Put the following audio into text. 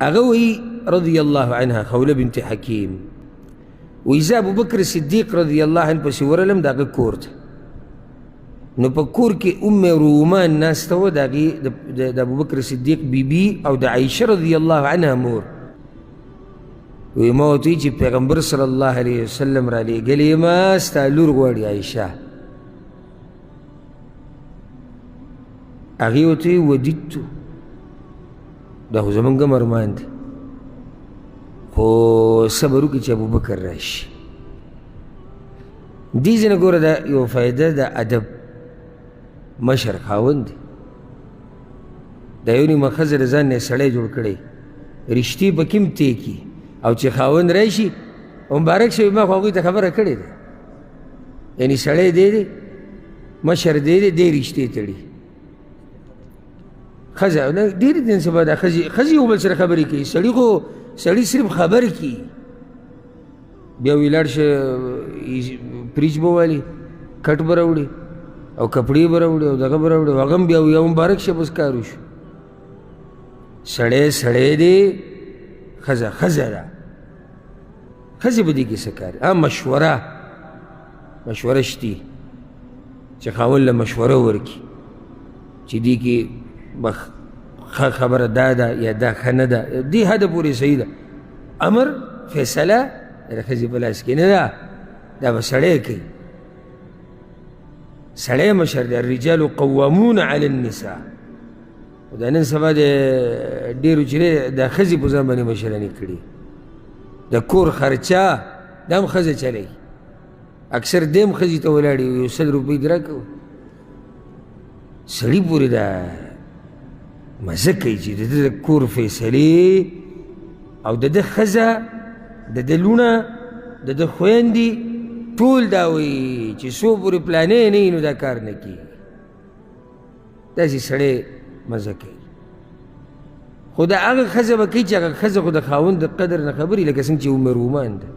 هغه وایي رضی الله عنها، خوله بنت حکیم وایي زه ابوبکر صدیق رضی الله عنه پسې ورغلم د هغه کور ته. نو په کور کې ام رومان ناسته وه، د هغې د ابوبکر صدیق بیبي او د عایشه رضی الله عنها مور. وایي ما ورته ویل چې پیغمبر صلی الله علیه وسلم را لېږلی یم، ستا لور غواړي عایشه. هغې ورته ویل ودیدتو، دا خو زمونږ هم ارمان دی، خو صبر وکړي چې ابوبکر راشي. دې ځای نه ګوره دا یو فایده د ادب مشر خاوند دی. دا یو نیمه ښځه د ځان نه سړی جوړ کړی، رشتې پکې هم طی کړي، او چې خاوند راشي مبارک شوي، ما خو هغوی ته خبره کړې ده، یعنې سړی دی دی مشر دی دی دی رشتې تړي. ښځه نه ډېرې دي نن سبا دا ښځې یو بل سره خبرې کوي، سړي خو سړي صرف خبرې کوي، بیا وی لاړ شه فریج به والي، کټ به راوړي او کپړې به راوړي او دغه به راوړي، او هغه هم بیا وي مبارک شه، بس کار وشو. سړی سړی دی، ښځه ښځه ده، ښځې په دې کې څه کار؟ مشوره، مشوره شتي چې خاوند له مشوره ورکړي چې دې کې به ښه خبره دا ده یا دا ښه نه ده، دې حده پورې صحیح ده. امر فیصله د ښځې په لاس کې نه ده، دا به سړی کوي. سړی مشر دی، الرجال قوامون علی النساء. خو دا نن سبا د ډېرو چې دی د ښځې په ځان باندې مشراني کړي، د کور خرچه دا هم ښځه چلوي، اکثر دی هم ښځې ته ولاړې وي، یو 100 روپۍ دې راکړه. سړي پورې دا مزه کوي چې د ده د کور فیصلې او د ده ښځه، د ده لوڼه، د ده خویندې ټول دا وایي چې څو پورې پلانی نه وي نو دا کار نه کېږي. داسې سړی مزه کوي. خو دا هغه ښځه به کوي چې هغه ښځه خو د خاوند د قدر نه خبري، لکه څنګه چې ام رومان ده.